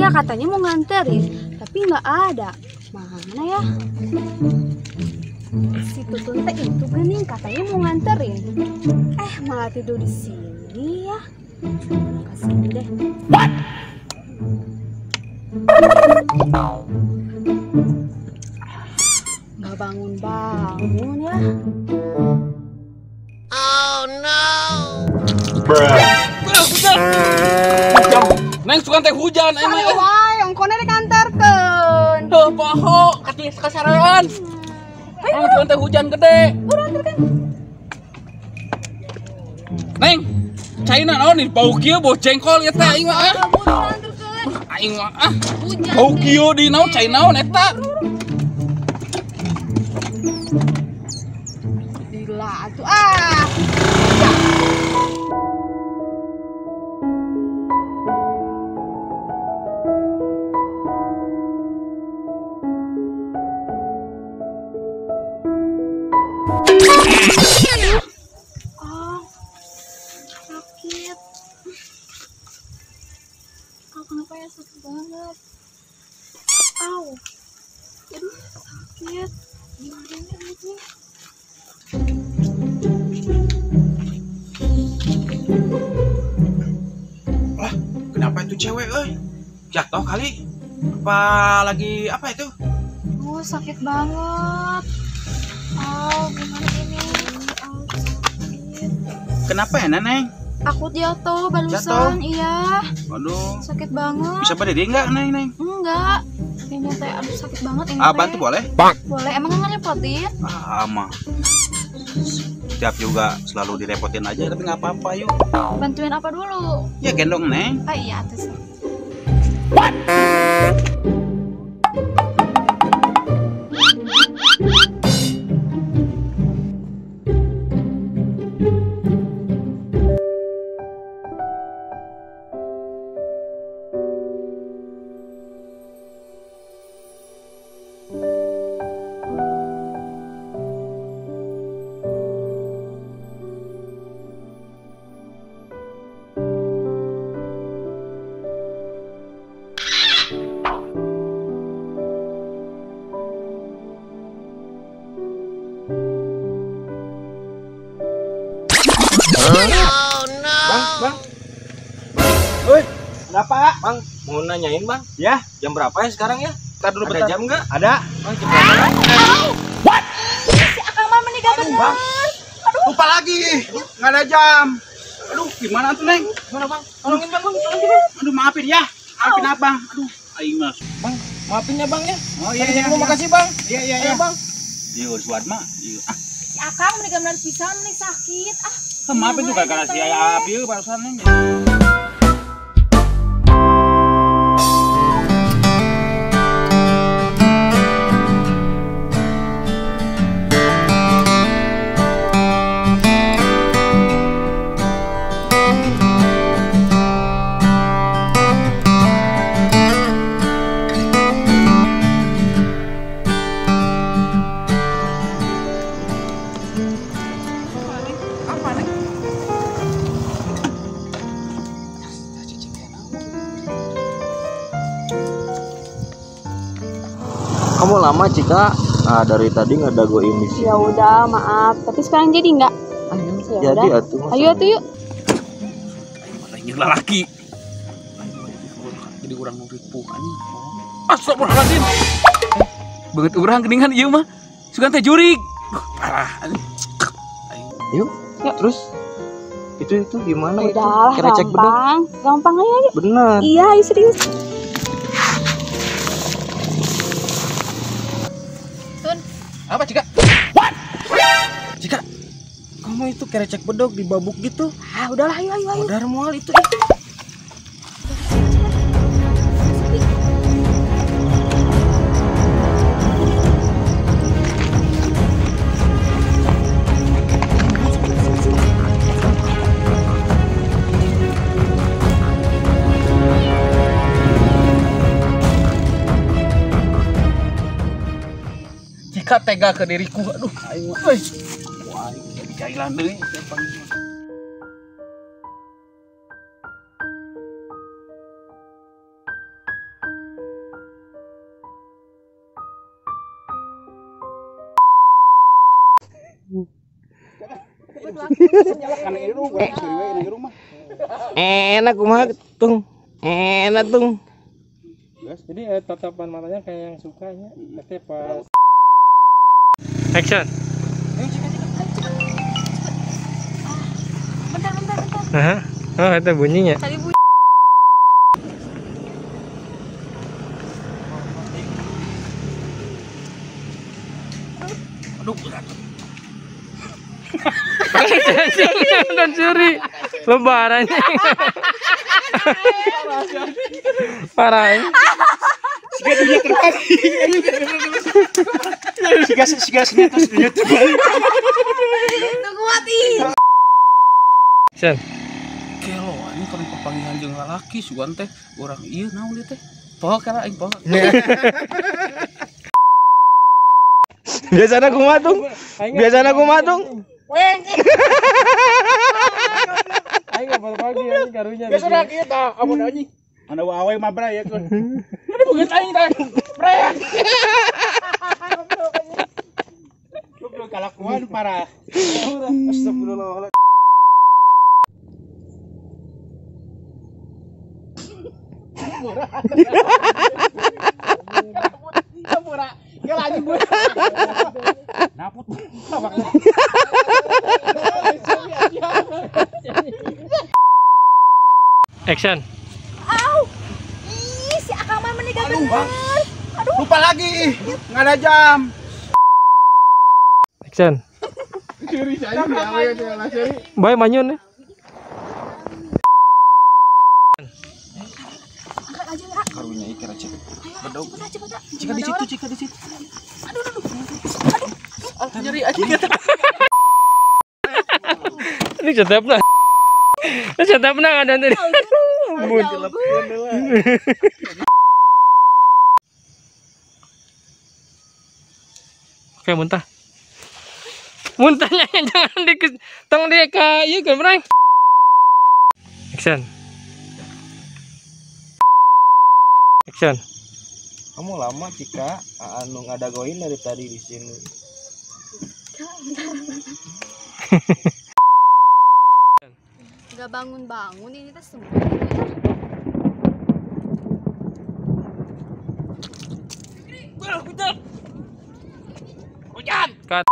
Iya katanya mau nganterin, tapi nggak ada. Mana ya? Si Tutun teh itu gening katanya mau nganterin. Malah tidur di sini ya. Kasihan deh. What? Nggak bangun-bangun ya. Oh no. Bruh. Neng suka teh hujan emang. Wae, ongkona dikantarkeun. Heuh poho, kasarean. Neng suka teh hujan gede. Buruan anterkeun. Neng, caina naon nih bau kieu bau jengkol ieu teh aing mah. Aing mah ah. Bau kieu di naon cai naon eta. Gila atuh ah. Oh, sakit. Oh, kenapa ya sakit banget? Au. Aduh, sakit. Gimana ini? Lah, kenapa itu cewek, euy? Jatuh kali? Apa lagi apa itu? Oh, sakit banget. Oh, gimana ini? Oh, sakit. Kenapa ya, Neneng? Aku jatuh barusan, iya. Aduh. Sakit banget. Bisa berdiri enggak, Neng, Neng? Enggak. Kayaknya teh aduh sakit banget ini. Ah, bantu boleh? Boleh. Emang nggak ngerepotin? Ah, mah. Setiap juga selalu direpotin aja, tapi nggak apa-apa, yuk. Bantuin apa dulu? Ya gendong, Neng. Ah, iya, atas. What? Oh no. Bang, bang. Woi, kenapa? Bang, mau nanyain, Bang. Ya, jam berapa ya sekarang ya? Bentar dulu, ada bentar. Jam nggak? Ada. Bang, jam berapa? What? Si Akang mah meninggal bener. Bang. Aduh. Lupa lagi. Nggak ada jam. Aduh, gimana tuh, Neng? Gimana, Bang? Tolongin, Bang, Bang. Tolongin, Bang. Aduh, maafin ya. Maafin Abang. Aduh, aing mah. Bang, maafin ya, Bang ya. Oh iya, iya. Terima kasih, Bang. Iya, iya, iya. Bang. Iya, suat mah. Iya. Ah. Si Akang meninggal bener pisan, nih sakit. Ah. Maafin juga karena si Ayah Abi barusan nih. Kamu lama Cika, nah, dari tadi ngedagoin di sini. Ya udah, maaf. Tapi sekarang jadi nggak? Ayo, ya jadi udah. Atuh. Ayo atuh yuk. Ayo laki. Jadi urang nu ripuh anjing. Astagfirullahaladzim. Banget urang geningan ieu mah. Sugan teh jurig. Parah anjing. Yuk. Yuk. Terus itu gimana itu? Udah, Kerecek gampang. Bedog. Gampang ayo, ayo. Bener. Iya, ayo serius. Apa Cika? What? Cika, kamu itu kerecek bedog dibabuk gitu? Ah, udahlah, ayo, ayo, ayo. Modar mual itu. Cika tega ke diriku, aduh, aing mah euy. Wah, aing jadi jailan deui. Enak kumaha tung. Enak tung. Jadi tatapan matanya kayak yang sukanya, tapi pas action. Bentar. Nah, oh itu bunyinya. Tadi bunyi. Aduh, berat. Dan curi lebarannya. Parah. Siga dunia terbalik. Siga sinetron dunia terbalik. Tunggu mati. Sen. Kelo anjing kalau papanggihan jeung lalaki sugan teh urang ieu naon ieu teh. Poho kala aing poho. Biasana kumaha tung? Biasana kumaha tung? Weng. Aing enggak pagi anjing karunya. Biasana kieu tah amun anjing. Anu awe mah bray ya kun. Ini bukan aing tah. Bray. Goblok kalakuan parah. Astagfirullah. Murah. Gak lagi gue. Naput. Action. Au. Ih, si Akang mah meninggal bener. Aduh. Lupa lagi. Nggak ada jam. Action. Bae manyun ya. Angkat aja lah. Karunya iker aja. Bedog. Cepet. Cika di situ, cika di situ. Aduh. Aduh. Nyeri aja. Ini cetepna. Ini cetepna ada tadi. Oke, muntah. Muntahnya jangan di tong di ka ieu kan, Bray. Action. Action. Kamu lama Cika, anu ngadagoin dari tadi di sini. Gak bangun-bangun ini teh semua. Hujan. Hujan. Cut.